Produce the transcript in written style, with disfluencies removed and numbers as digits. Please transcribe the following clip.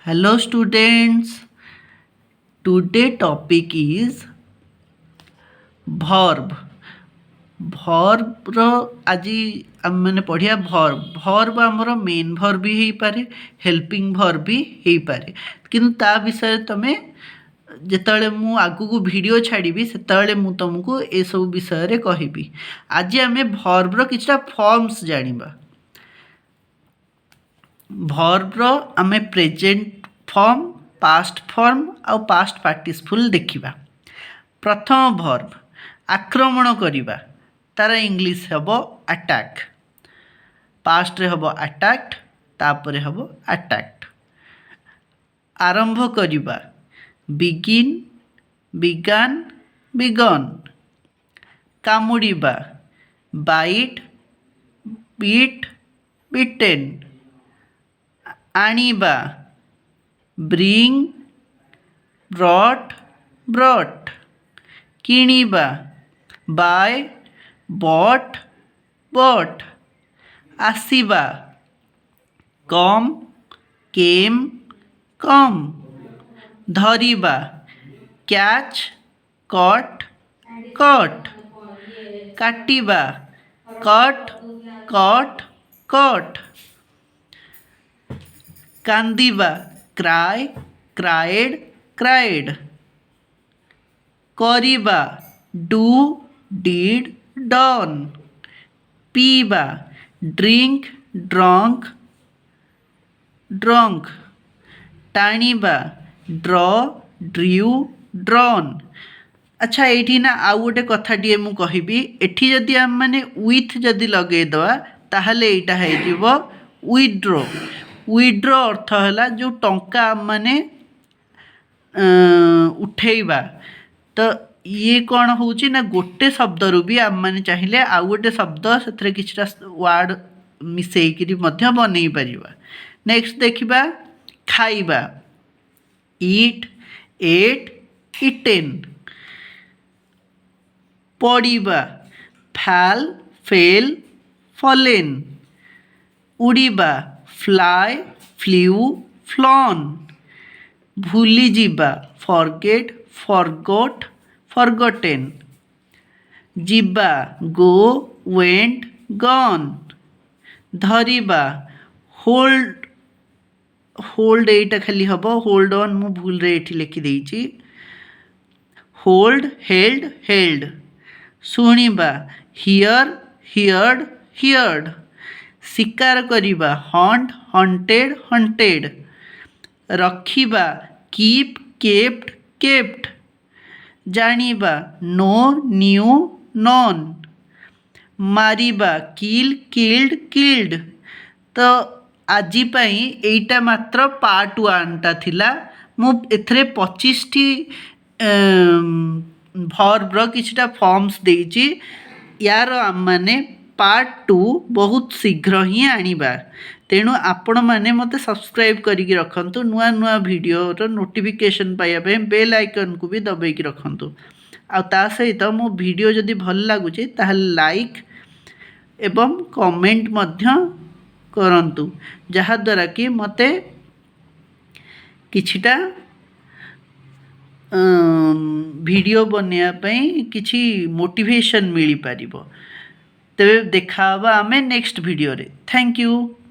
Hello students, today topic is verb. ଭର୍ବର ଆଜି ଆମେମାନେ ପଢ଼ିବା ଭର୍ବ। ଭର୍ବ ଆମର ମେନ୍ ଭର୍ବ ବି ହେଇପାରେ, ହେଲ୍ପିଂ ଭର୍ବ ବି ହେଇପାରେ। କିନ୍ତୁ ତା ବିଷୟରେ ତମେ ଯେତେବେଳେ ମୁଁ ଆଗକୁ ଭିଡ଼ିଓ ଛାଡ଼ିବି, ସେତେବେଳେ ମୁଁ ତୁମକୁ ଏସବୁ ବିଷୟରେ କହିବି। ଆଜି ଆମେ ଭର୍ବର କିଛିଟା ଫର୍ମସ୍ ଜାଣିବା। ଭର୍ବର ଆମେ ପ୍ରେଜେଣ୍ଟ ଫର୍ମ, ପାଷ୍ଟ ଫର୍ମ ଆଉ ପାଷ୍ଟ ପାର୍ଟିସିପଲ୍ ଦେଖିବା। ପ୍ରଥମ ଭର୍ବ ଆକ୍ରମଣ କରିବା, ତାର ଇଂଲିଶ ହେବ ଆଟାକ୍। ପାଷ୍ଟରେ ହେବ ଆଟାକ୍ଡ, ତାପରେ ହେବ ଆଟାକ୍ଡ। ଆରମ୍ଭ କରିବା, ବିଗିନ୍, ବିଗାନ୍, ବିଗନ୍। କାମୁଡ଼ିବା, ବାଇଟ୍, ବିଟ୍, ବିଟେନ୍। ଆଣିବା, ବ୍ରିଙ୍ଗ, ବ୍ରଟ୍, ବ୍ରଟ୍। କିଣିବା, ବାଏ, ବଟ୍, ବଟ୍। ଆସିବା, କମ୍, କେମ୍, କମ୍। ଧରିବା, କ୍ୟାଚ୍, କଟ୍, କଟ୍। କାଟିବା, କଟ୍, କଟ୍, କଟ୍। କାନ୍ଦିବା, କ୍ରାଏ, କ୍ରାଏଡ୍, କ୍ରାଏଡ୍। କରିବା, ଡୁ, did, Don. ପିଇବା, ଡ୍ରିଙ୍କ, ଡ୍ରଙ୍କ, ଡ୍ରଙ୍କ। ଟାଣିବା, ଡ୍ର, ଡ୍ରିଉ, ଡ୍ରନ୍। ଆଚ୍ଛା, ଏଇଠି ନା ଆଉ ଗୋଟେ କଥାଟିଏ ମୁଁ କହିବି। ଏଠି ଯଦି ଆମେମାନେ ୱିଥ୍ ଯଦି ଲଗେଇଦେବା, ତାହେଲେ ଏଇଟା ହେଇଯିବ ୱିଡ୍ରୋ। ୱିଡ୍ରୋ ଅର୍ଥ ହେଲା ଯେଉଁ ଟଙ୍କା ଆମେମାନେ ଉଠେଇବା। ତ ଇଏ କ'ଣ ହେଉଛି ନା, ଗୋଟେ ଶବ୍ଦରୁ ବି ଆମେମାନେ ଚାହିଁଲେ ଆଉ ଗୋଟେ ଶବ୍ଦ ସେଥିରେ କିଛିଟା ୱାର୍ଡ଼ ମିଶେଇକିରି ମଧ୍ୟ ବନେଇ ପାରିବା। ନେକ୍ସଟ ଦେଖିବା ଖାଇବା, ଇଟ୍, ଏଟ୍, ଇଟେନ୍। ପଡ଼ିବା, ଫାଲ୍, ଫେଲ୍, ଫଲେନ୍। ଉଡ଼ିବା, ଫ୍ଲାଏ, ଫ୍ଲ୍ୟୁ, ଫ୍ଲନ୍। ଭୁଲିଯିବା, ଫରଗେଟ୍, ଫରଗଟ୍, ଫରଗଟେନ୍। ଯିବା, ଗୋ, ୱେଣ୍ଟ, ଗନ୍। ଧରିବା, ହୋଲ୍ଡ। ହୋଲ୍ଡ ଏଇଟା ଖାଲି ହେବ ହୋଲ୍ଡ ଅନ୍, ମୁଁ ଭୁଲରେ ଏଠି ଲେଖିଦେଇଛି। Hold, held, held. ଶୁଣିବା, here, ହିୟର୍ଡ, ହିୟର୍ଡ। ଶିକାର କରିବା, ହଣ୍ଟ, ହଣ୍ଟେଡ୍, ହଣ୍ଟେଡ୍। ରଖିବା, କିପ୍, କେପ୍ଟ, କେପ୍ଟ। ଜାଣିବା, ନୋ, ନ୍ୟୁ, ନୋନ୍। ମାରିବା, କିଲ୍, କିଲ୍ଡ, କିଲ୍ଡ। ତ ଆଜି ପାଇଁ ଏଇଟା ମାତ୍ର ପାର୍ଟ ୱାନ୍ଟା ଥିଲା। ମୁଁ ଏଥିରେ 25ଟି ଭର୍ବର କିଛିଟା ଫର୍ମସ୍ ଦେଇଛି। ୟାର ଆମମାନେ ପାର୍ଟ ଟୁ ବହୁତ ଶୀଘ୍ର ହିଁ ଆଣିବା। ତେଣୁ ଆପଣମାନେ ମୋତେ ସବସ୍କ୍ରାଇବ୍ କରିକି ରଖନ୍ତୁ। ନୂଆ ନୂଆ ଭିଡ଼ିଓର ନୋଟିଫିକେସନ୍ ପାଇବା ପାଇଁ ବେଲ୍ ଆଇକନ୍କୁ ବି ଦବେଇକି ରଖନ୍ତୁ। ଆଉ ତା ସହିତ ମୋ ଭିଡ଼ିଓ ଯଦି ଭଲ ଲାଗୁଛି, ତାହେଲେ ଲାଇକ୍ ଏବଂ କମେଣ୍ଟ ମଧ୍ୟ କରନ୍ତୁ, ଯାହାଦ୍ୱାରା କି ମୋତେ କିଛିଟା ଭିଡ଼ିଓ ବନେଇବା ପାଇଁ କିଛି ମୋଟିଭେସନ୍ ମିଳିପାରିବ। ତେବେ ଦେଖା ହେବା ଆମେ ନେକ୍ସଟ ଭିଡ଼ିଓରେ। Thank you.